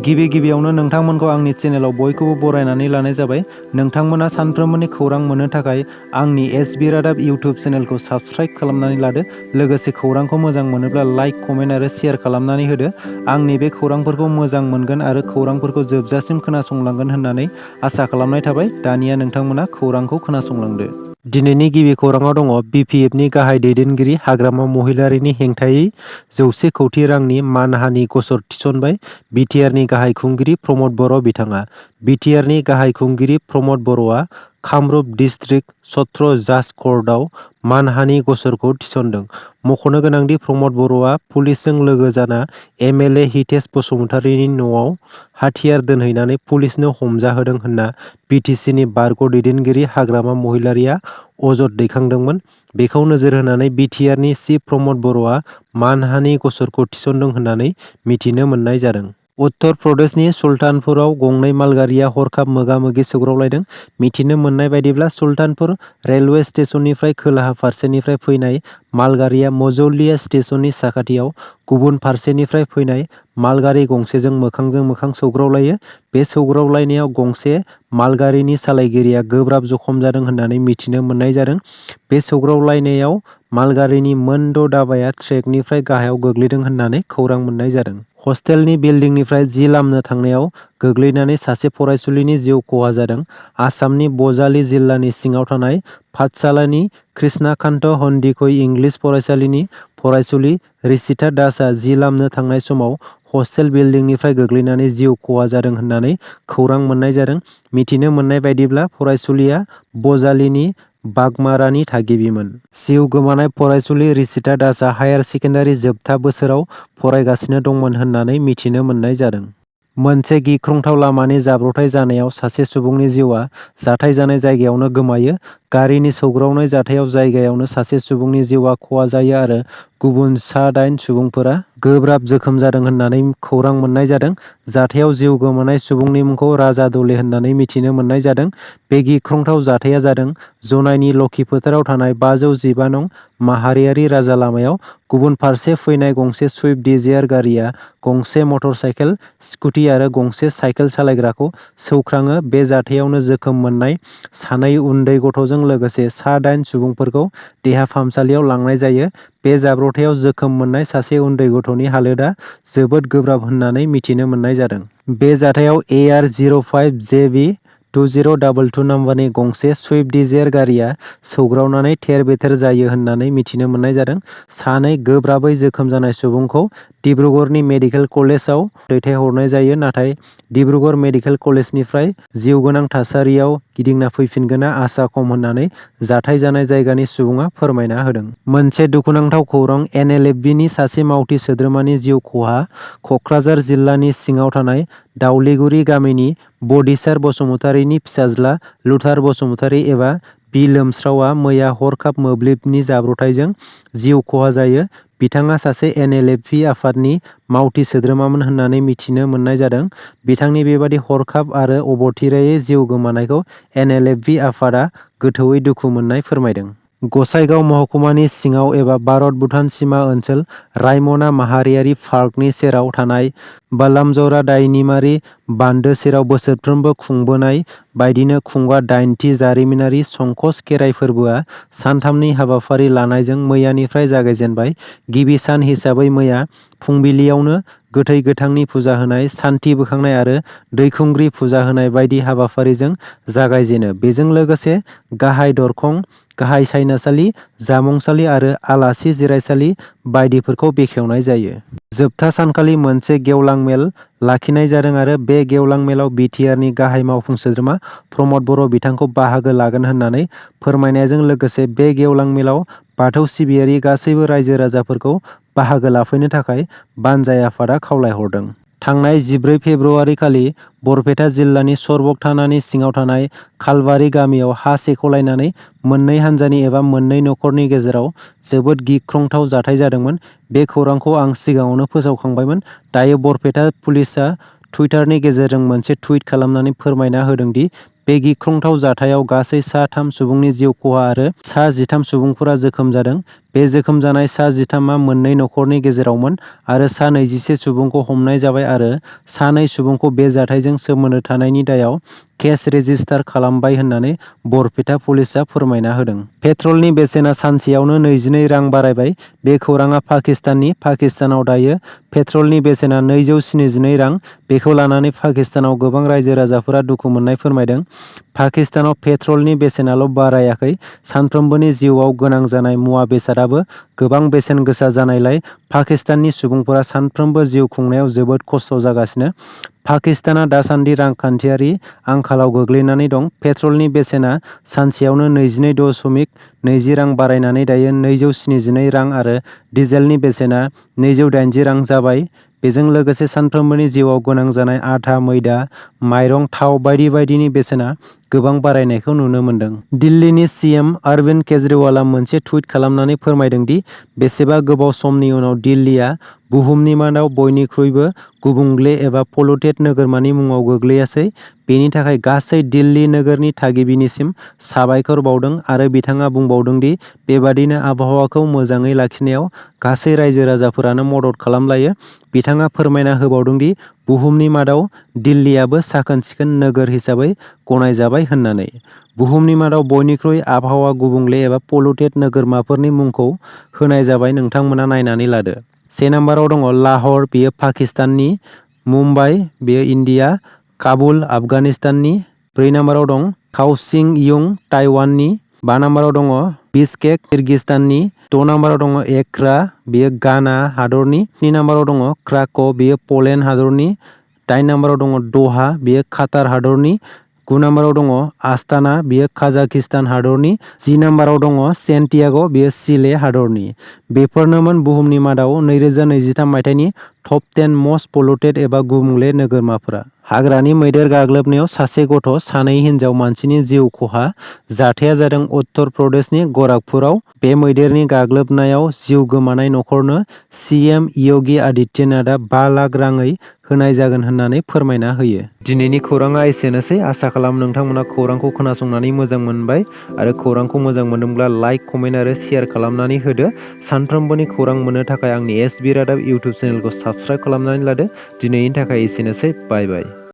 गिबियावनो नोंथांमोनखौ आंनि चेनेलाव बयखौबो बरायनानै लानाय जाबाय। नोंथांमोना सानफ्रोमबोनि खौरां मोननो थाखाय आंनि एसबि रादाब इउटुब चेनेलखौ साबस्क्राइब खालामनानै लादो। लोगोसे खौरांखौ मोजां मोनोब्ला लाइक, कमेन्ट आरो शेयार खालामनानै होदो। आंनि बे खौरांफोरखौ मोजां मोनगोन आरो खौरांफोरखौ जोबजासिम खोनासंलांगोन होननानै आसा खालामनाय थाबाय। दानिया नोंथांमोना खौरांखौ खोनासंलांदो। दिनैनि गिबि खौराङाव दङ बिपिएफनि गाहाय दैदेनगिरि हाग्रामा महिलारिनि हेंथायै 100 कौटि रांनि मानहानि गसर थिसनबाय। बिटिआरनि गाहाय खुंगिरि प्रमद बर' बिथाङा बिटिआरनि गाहाय खुंगिरि प्रमद बर'आ कामरुप डिस्ट्रिक्ट सत्र जाज कर्टआव मानहानि गसरखौ थिसनदों। मख'नो गोनांदि प्रमद बर'आ पुलिसजों लोगो जाना एमएलए हितेश बसुमतारीनि न'आव हाथियार दोनहैनानै पुलिसनो हमजाहोदों होनना बिटिसिनि बारग' दैदेनगिरि हाग्रामा महिलारिया अजद दैखांदोंमोन। बेखौ नोजोर होनानै बिटिआरनि चिफ प्रमद बर'आ मानहानि गसरखौ थिसनदों होननानै मिथिनो मोननाय जादों। उत्तर प्रदेशनि सुल्तानपुराव गंनै मालगारिया हरखाब मोगा-मोगि सौग्रावलायदों। मिथिनो मोननाय बायदिब्ला सुल्तानपुर रेलवे स्टेशननिफ्राय खोलाहा फारसेनिफ्राय फैनाय मालगारिया मजौलिया स्टेशननि साखाथियाव गुबुन फारसेनिफ्राय फैनाय मालगारि गंसेजों मोखांजों मोखां सौग्रावलायो। बे सौग्रावलायनायाव गंसे मालगारिनि सालायगिरिया गोब्राब जखम जादों होननानै मिथिनो मोननाय जादों। बे सौग्रावलायनायाव मालगारिनि मोन 6 दाबाया ट्रेकनिफ्राय गाहायाव गोग्लैदों होननानै खौरां मोननाय जादों। हस्टेलनि बिल्डिंनिफ्राय जि लामनो थांनायाव गोग्लैनानै सासे फरायसुलिनि जिउ खहा जादों। आसामनि बजालि जिल्लानि सिङाव थानाय पाठशालानि कृष्णाकान्त हन्दिकै इंलिस फरायसालिनि फरायसुलि ऋषिता दासआ जि लामनो थांनाय समाव हस्टेल बिल्डिंनिफ्राय गोग्लैनानै जिउ खहा जादों होननानै खौरां मोननाय जादों। मिथिनो मोननाय बायदिब्ला फरायसुलिया बजालिनि बागमारानि थागिबिमोन। जिउ गोमानाय फरायसुलि ऋषिता दासआ हायार सेकेन्डारि जोबथा बोसोराव फरायगासिनो दंमोन होननानै मिथिनो मोननाय जादों। मोनसे गिख्रंथाव लामानि जाब्रबथाय जानायाव सासे सुबुंनि जिउआ जाथाय जानाय जायगायावनो गोमायो। गारिनि सौग्रावनाय जाथायाव जायगायावनो सासे सुबुंनि जिउआ खहा जायो आरो गुबुन सा-8 सुबुंफोरा गोब्राब जोखोम जादों होननानै खौरां मोननाय जादों। जाथायाव जिउ गोमानाय सुबुंनि मुंखौ राजा दले होननानै मिथिनो मोननाय जादों। बे गिख्रंथाव जाथाया जादों जनाइनि लखि फोथाराव थानाय 515 नं माहारियारि राजा लामायाव। गुबुन फारसे फैनाय गंसे सुइफ्ट डिजायार गारिया गंसे मटर साइकेल, स्कुटि आरो गंसे साइकेल सालायग्राखौ सौख्राङो। बे जाथायावनो जोखोम मोननाय सानै उन्दै गथ'जों लोगोसे सा-8 सुबुंफोरखौ देहा फाहामसालियाव लांनाय जायो। बे जाब्रबथायाव जोखोम मोननाय सासे उन्दै गथ'नि हालोदआ जोबोद गोब्राब होननानै मिथिनो मोननाय जादों। बे जाथायाव AR-05JB 2022 नाम्बारनि गंसे सुइफ्ट डिजायार गारिया सौग्रावनानै थेर-बेथेर जायो होननानै मिथिनो मोननाय जादों। सानै गोब्राबै जोखोम जानाय सुबुंखौ डिब्रुगड़नि मेडिकेल कलेजआव दैथायहरनाय जायो, नाथाय डिब्रुगड़ मेडिकेल कलेजनिफ्राय जिउगोनां थासारियाव गिदिंना फैफिनगोना आसा खम होननानै जाथाय जानाय जायगानि सुबुङा फोरमायना होदों। मोनसे दुखुनांथाव खौरां एनएलएफबिनि सासे मावथि सोद्रोमानि जिउ खहा। कक्राझार जिल्लानि सिङाव थानाय दाउलिगुरि गामिनि बदिसार बसुमतारीनि फिसाज्ला लुथार बसुमतारी एबा बि लोमस्रावआ मैया हरखाब मोब्लिबनि जाब्रबथायजों जिउ खहा जायो। बिथाङा सासे एनएलएफबि आफादनि मावथि सोद्रोमामोन होननानै मिथिनो मोननाय जादों। बिथांनि बेबादि हरखाब आरो अबथिरायै जिउ गोमानायखौ एनएलएफबि आफादआ गोथौयै दुखु मोननाय फोरमायदों। गसाइगाव महकुमानि सिङाव एबा भारत-भुटान सिमा ओनसोल रायमना माहारियारि पार्कनि सेराव थानाय बालामजौरा दायनिमारि बान्दो सेराव बोसोरफ्रोमबो खुंबोनाय बायदिनो खुंगा 8थि जारिमिनारि संकस खेराइ फोरबोआ सानथामनि हाबाफारि लानायजों मैयानिफ्राय जागायजेनबाय। गिबि सान हिसाबै मैया फुंबिलियावनो गोथै गोथांनि फुजा होनाय, सान्थि बोखांनाय आरो दैखुंग्रि फुजा होनाय बायदि हाबाफारिजों जागायजेनो। बेजों लोगोसे गाहाय दरखं, गाहाय सायनासालि, जामुंसालि आरो आलासि जिरायसालि बायदिफोरखौ बेखेवनाय जायो। जोबथा सानखालि मोनसे गेवलां मेल लाखिनाय जादों आरो बे गेवलां मेलाव बिटिआरनि गाहाय मावफुं सोद्रोमा प्रमद बर' बिथांखौ बाहागो लागोन होननानै फोरमायनायजों लोगोसे बे गेवलां मेलाव बाथौ सिबियारि गासैबो रायजो राजाफोरखौ बाहागो लाफैनो थाखाय बानजाय आफादा खावलायहरदों। थांनाय 14 फेब्रुआरि खालि बरपेटा जिल्लानि सरबक थानानि सिङाव थानाय खालबारि गामियाव हा सेख'लायनानै मोननै हान्जानि एबा मोननै नखरनि गेजेराव जोबोद गिख्रंथाव जाथाय जादोंमोन। बे खौरांखौ आं सिगाङावनो फोसावखांबायमोन। दायो बरपेटा पुलिसआ टुइटारनि गेजेरजों मोनसे टुइट खालामनानै फोरमायना होदोंदि बे गिख्रंथाव जाथायाव गासै सा 3 सुबुंनि जिउ खहा आरो सा 13 सुबुंफोरा जोखोम जादों। बे जोखोम जानाय सा 13आ मोननै नखरनि गेजेरावमोन आरो सा 21 सुबुंखौ हमनाय जाबाय आरो सा 2 सुबुंखौ बे जाथायजों सोमोन्दो थानायनि दायाव केस रेजिस्टार खालामबाय होननानै बरपेटा पुलिसआ फोरमायना होदों। पेट्रलनि बेसेना सानसेयावनो 22 रां बारायबाय। बे खौराङा पाकिस्तानाव दायो पेट्रलनि बेसेना 272 रां। बेखौ लानानै पाकिस्तानाव गोबां रायजो राजाफोरा दुखु मोननाय फोरमायदों। पाकिस्तानाव पेट्रलनि बेसेनाल' बारायाखै, सानफ्रोमबोनि जिउआव गोनां जानाय मुवा बेसादाबो गोबां बेसेन गोसा जानायलाय पाकिस्ताननि सुबुंफोरा सानफ्रोमबो जिउ खुंनायाव जोबोद खस्थ' जागासिनो। पाकिस्ताना दासान्दि रांखान्थियारि आंखालाव गोग्लैनानै दं। पेट्रलनि बेसेना सानसेयावनो 22.20 रां बारायनानै दायो 272 रां आरो डिजेलनि बेसेना 280 रां जाबाय। बेजों लोगोसे सानफ्रोमबोनि जिउआव गोनां जानाय आटा, मैदा, माइरं, थाव बायदि बायदिनि बेसेना गोबां बारायनायखौ नुनो मोन्दों। दिल्लीनि सीएम अरविंद केजरीवालआ मोनसे टुइट खालामनानै फोरमायदों दि बेसेबा गोबाव समनि उनाव दिल्लीआ बुहुमनि मादाव बयनिख्रुइबो गुबुंले एबा पल्युटेड नोगोरमानि मुङाव गोग्लैयासै। बेनि थाखाय गासै दिल्ली नोगोरनि थागिबिनिसिम साबायखर बावदों आरो बिथाङा बुंबावदों दि बेबादिनो आबहावाखौ मोजाङै लाखिनायाव गासै रायजो राजाफोरानो मदद खालामलायो। बिथाङा फोरमायना होबावदों दि बुहुमनि मादाव दिल्लीआबो साखोन-सिखोन नोगोर हिसाबै गनायजाबाय होननानै। बुहुमनि मादाव बयनिख्रुइ आबहावा गुबुंले एबा पल्युटेड नोगोरमाफोरनि मुंखौ होनाय जाबाय, नोंथांमोना नायनानै लादो। 1 नम्बराव दङ लाहौर, बेयो पाकिस्ताननि। मुम्बाइ, बेयो इन्डिया। काबुल, आफगानिस्ताननि। 4 नम्बराव दं काओसिंयं, ताइवाननि। 5 नम्बराव दङ बिशकेक, किर्गिस्ताननि। 6 नम्बराव दङ एक्रा, बेयो घाना हादरनि। 7 नम्बराव दङ क्राक', बेयो पलेन्ड हादरनि। 8 नम्बराव दङ दहा, बेयो कातार हादरनि। 9 नम्बराव दङ आस्ताना, बेयो काजाकिस्तान हादरनि। 10 नम्बराव दङ सेन्टियाग', बेयो चिले हादरनि। बेफोरनोमोन बुहुमनि मादाव 2023 मायथाइनि टप 10 मस्ट पल्युटेड एबा गुबुंले नोगोरमाफोरा। हाग्रानि मैदेर गाग्लोबनायाव सासे गथ', 2 हिनजाव मानसिनि जिउ खहा। जाथाया जादों उत्तर प्रदेशनि गराखपुराव। बे मैदेरनि गाग्लोबनायाव जिउ गोमानाय नखरनो सीएम योगी आदित्यनाथआ 5 लाख राङै होनाय जागोन होननानै फोरमायना होयो। दिनैनि खौराङा एसेनोसै। आसा खालामो नोंथांमोना खौरांखौ खोनासंनानै मोजां मोनबाय आरो खौरांखौ मोजां मोनदोंब्ला लाइक, कमेन्ट आरो शेयार खालामनानै होदो। सानफ्रोमबोनि खौरां मोननो थाखाय आंनि एसबि रादाब इउटुब चेनेलखौ साबस्क्राइब खालामनानै लादो। दिनैनि थाखाय एसेनोसै। बाय बाय।